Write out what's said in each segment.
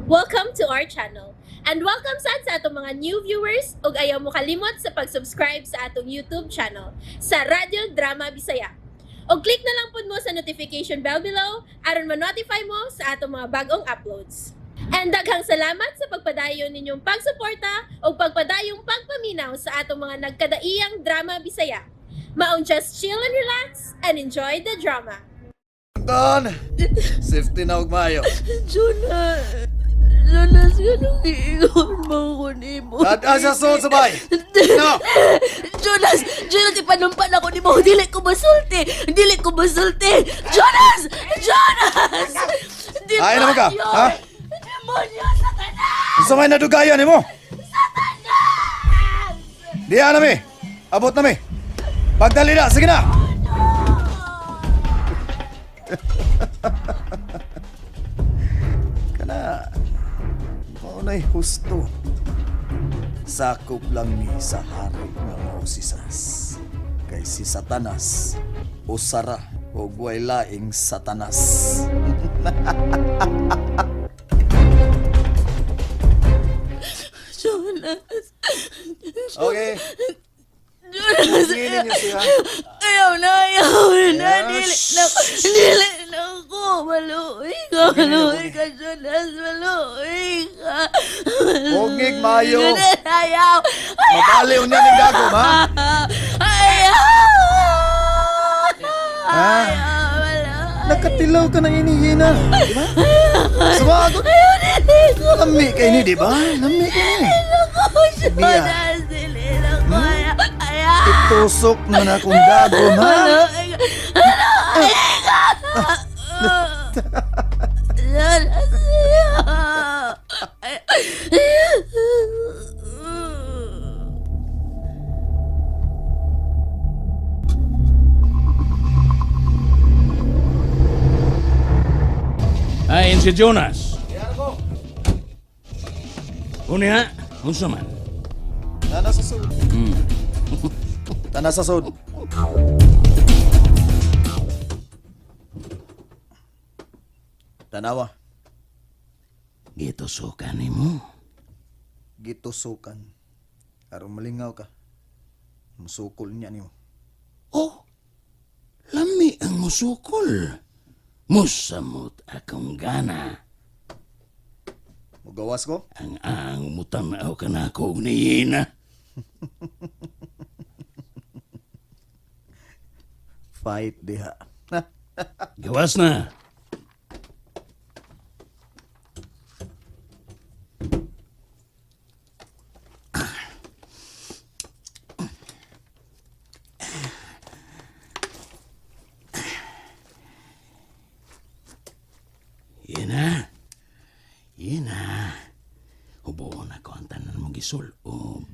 Welcome to our channel. And welcome sad sa atong mga new viewers ug ayaw mo kalimot sa pag-subscribe sa atong YouTube channel sa Radyo Drama Bisaya. Og click na lang pud mo sa notification bell below aron ma-notify mo sa atong mga bagong uploads. And daghang salamat sa pagpadayon ninyong pagsuporta ug pagpadayong pagpaminaw sa atong mga nagkadaiyang drama Bisaya. Maong just chill and relax and enjoy the drama. Anton! Safety na og maayo. Jonas, Jonas, ganong iingon mo ko nimo. Dad sa sud sabay. No. Jonas, Jonas, ipanumpa na ko nimo. Dili ko masulti. Dili ko masulti. Jonas! Jonas! Ay, naman ka, Demonyo! ha? Demonyo! Satanas! Unsa may nadugayan nimo? Diya na mi. Abot na mi. Pagdali na, sige na. Kana mao na'y husto. Sakop lang ni sa hari nga mao si Satanas. Kay si Satanas usara og way laing Satanas. Jonas! Okay. Jonas! Pinginin niyo siya. Ayaw na, ayaw na. Yes. Dili na, dili na ako. Maluoy ka, maluoy ka, Jonas. Maluoy ka. Pugig, maayo. Jonas, ayaw. Mabaliw niya ning dagom, ha? Ayaw! Ha? Ayaw, maluoy. Nakatilaw ka ng inihina. Di ba? Sumagot. Ayaw, dili ko. Lami kay ni, di ba? Lami kay ni. Ako, Jonas. Dili na ko. Ayaw, ayaw. Itusok na na akong dagom, ha? Maluoy ka. Maluoy ka. Jonas, ayaw. Ayon si Jonas. Unya, unsa man? Tana sa sud. Tana sa sud. Tanawa, Gitusukan nimo. gitusukan. Aron malingaw ka. Musukol niya nimo. Oh, lami ang musukol. Musamot akong gana. Mugawas ko? Ang ang mutanaw ka na ako niyina. Fight diha. Gawas na. Yan na. Yan na. Hubuon ako ang tanan mong gisulob.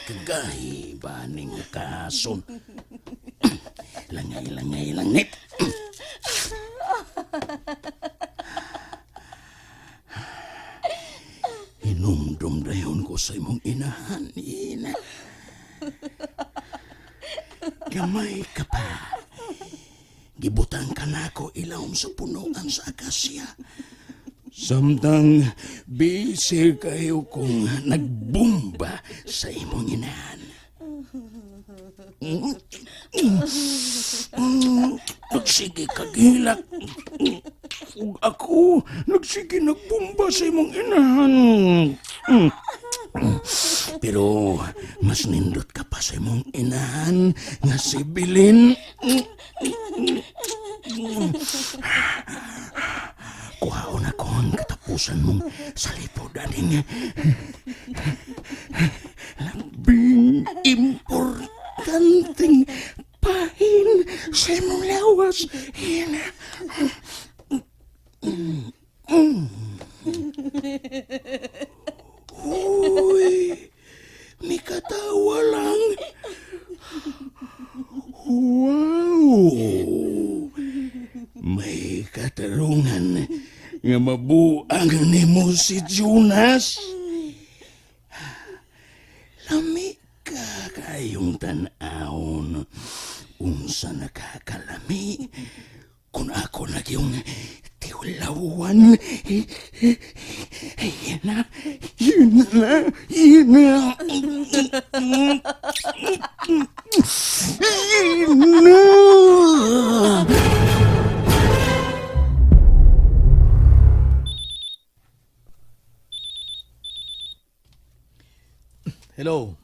Kagahi ba ning kason? Langay, langay, langit. Hinumdum dayon ko sa imong inahan, ina. Gamay ka pa. Gibutang ka nako ilawom sa punuan sa akasya. Samtang busy kayo kong nagbomba sa imong inahan. Nagsige kagilak. Ug ako, nagsige nagbomba sa imong inahan. Pero mas nindot ka pa sa imong inahan nga si Bilin. Kuhaon ako ang katapusan mong salipod aning labing importanteng pahin sa imong lawas. Ina. Uy, mikatawa lang. Wow! May katarungan nga mabuang nimo si Jonas. Lami ka kayong tan-awon. Unsa nakakalami kung ako na yung tiwlawan. Yan na, yun na, yun na. Yun na. Hello.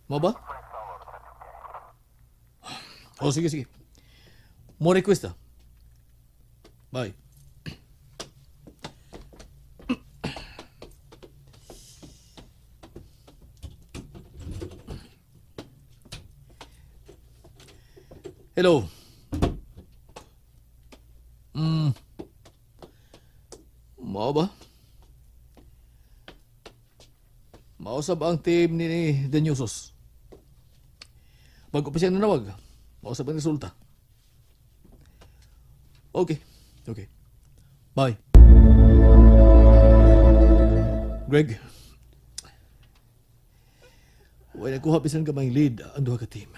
Mo ba? Oh, sige, sige. Mo request ah. Bye. Hello. Mo ba? Mausap ang team ni The Newsos. Bago pa siya nanawag, mausap ang resulta. Okay. Okay. Bye. Greg. Wala nakuha bisan gamay lead ang duha ka team.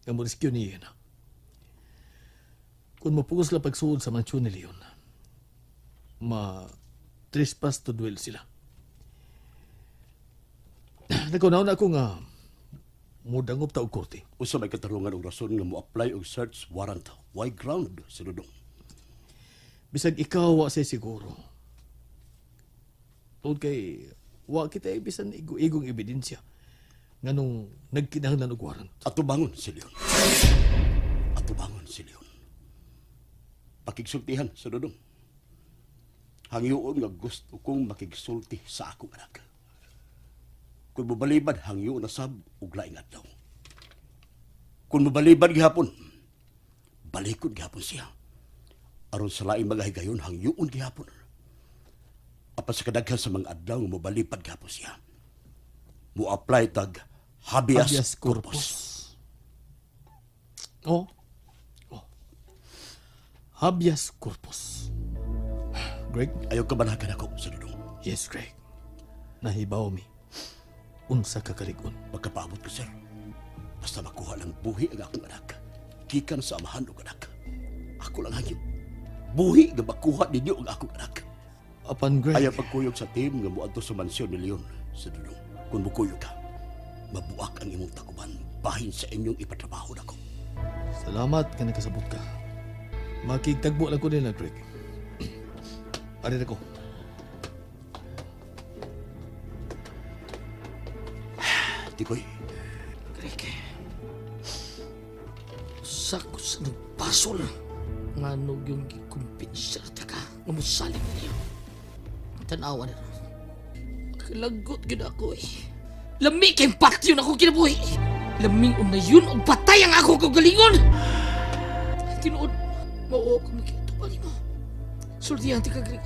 Nga mo rescue ni Ian. Kung mapugos la pagsuod sa mansyon ni Leon, ma trespass to dwell sila. Nagkunaw na ako nga mudangop ta og korte. Usa may katarungan og rason nga mo-apply og search warrant. Why ground si Dudong? Bisag ikaw wa say siguro. Tungod kay wa kita bisan igo-igong ebidensya nganong nagkinahanglan og warrant. Atubangon si Leon. Atubangon si Leon. Pakigsultihan sa Dudong. Hangyoon nga gusto kong makigsulti sa akong anak. Kung mobalibad, hangyoon na sab og laing adlaw. Kung mobalibad gihapon, balikod gihapon siya. Aron sa laing mga higayon, hangyoon gihapon. Apan sa kadaghan sa mga adlaw nga mobalibad gihapon siya. Mo-apply tag habeas, Habeas corpus. corpus. Oh. Oh. Habeas corpus. Greg? Ayaw ka banagan ako sa Dudong. Yes, Greg. Nahibaw mi. Unsa ka kalig-on. Pagkapaabot ko, sir. Basta makuha lang buhi ang akong anak. Gikan sa amahan og anak. Ako lang hangyo. Buhi nga makuha ninyo ang akong anak. Apan Greg. Ayaw pagkuyog sa team nga muadto sa mansyon ni Leon sa Dudong. Kung mukuyog ka, mabuak ang imong takuban bahin sa inyong ipatrabaho nako. Salamat ka nakasabot ka. Makigtagbo lang ko nila, Greg. Ari na ko. Tikoy, Greg. Usa ko sa nagbasol. Nga nog yung gikumpensya ta ka. Nga musalig niyo. Tanawa na. Kalagot gyud ako eh. Lami kay patyon ako kinabuhi. Laming una yun og patay ang ako kagalingon. Tinuod, mao ako makituban nimo. Sultihan ti ka, Greg.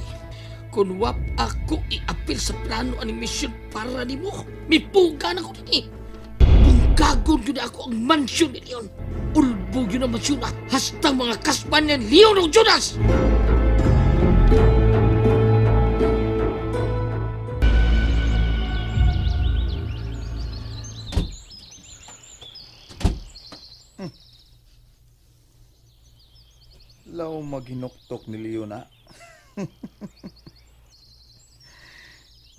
Kung wap ako iapil sa plano aning misyon para nimo, mipuga na ko dinhi. Bungkagon yun ako ang mansyon ni Leon. Ulbog yun ang mansyon na hastang mga kasban ni Leon ug Jonas! Law maghinuktok ni Leon ah.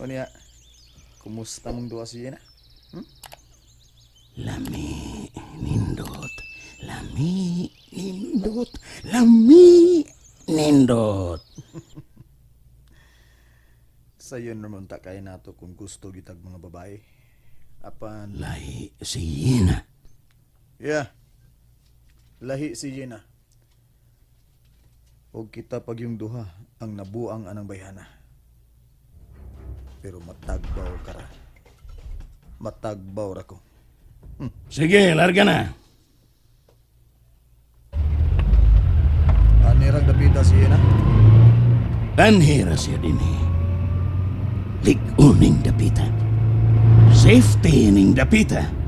O niya, kumusta mong duha si Gina? Lami, nindot. Lami, nindot. Lami, nindot. Sayon naman ta kay nato kung gusto gitag mga babae. Apan, Lahi si Yina. yeah. Lahi si Gina. Og kita pag yung duha ang nabuang anang bayhana. Pero matagbaw kara. Matagbaw ra ko. Sige, larga na. Anirang dapita si Gina. Anhira siya din eh. Liguning dapita. Safety ning dapita.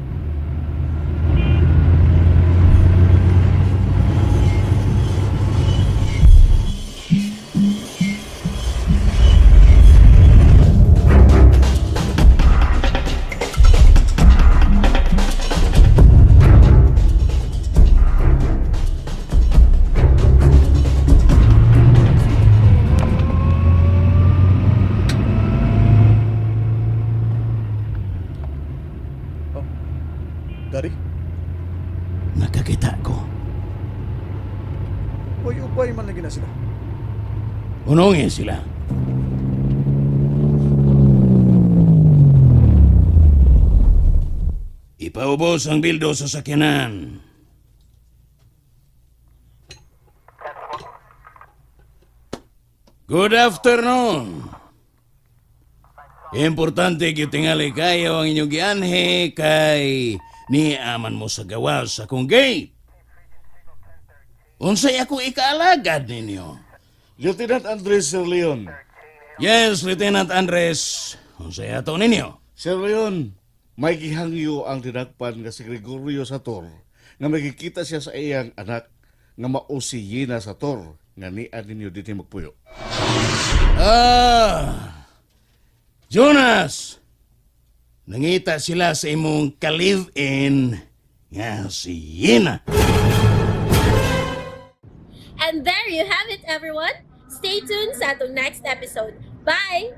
Daddy? Nakakita ko. Ubay-ubay man lagi na sila. Unongin sila. Ipaubos ang bildo sa sakyanan. Good afternoon. Importante gyud tingali kayo ang inyong gianhi kay niaman mo sa gawas sa akong gate. Unsay ako ikaalagad ninyo? Lieutenant Andres Sir Leon. Yes, Lieutenant Andres. Unsay ato ninyo? Sir Leon, may gihangyo ang dinakpan nga si Gregorio Sator nga makikita siya sa iyang anak nga mao si Yena Sator nga nian ninyo dinhi magpuyo. Ah! Jonas! Nangita sila sa imong ka-live-in nga si Yena. And there you have it, everyone. Stay tuned sa atong next episode. Bye!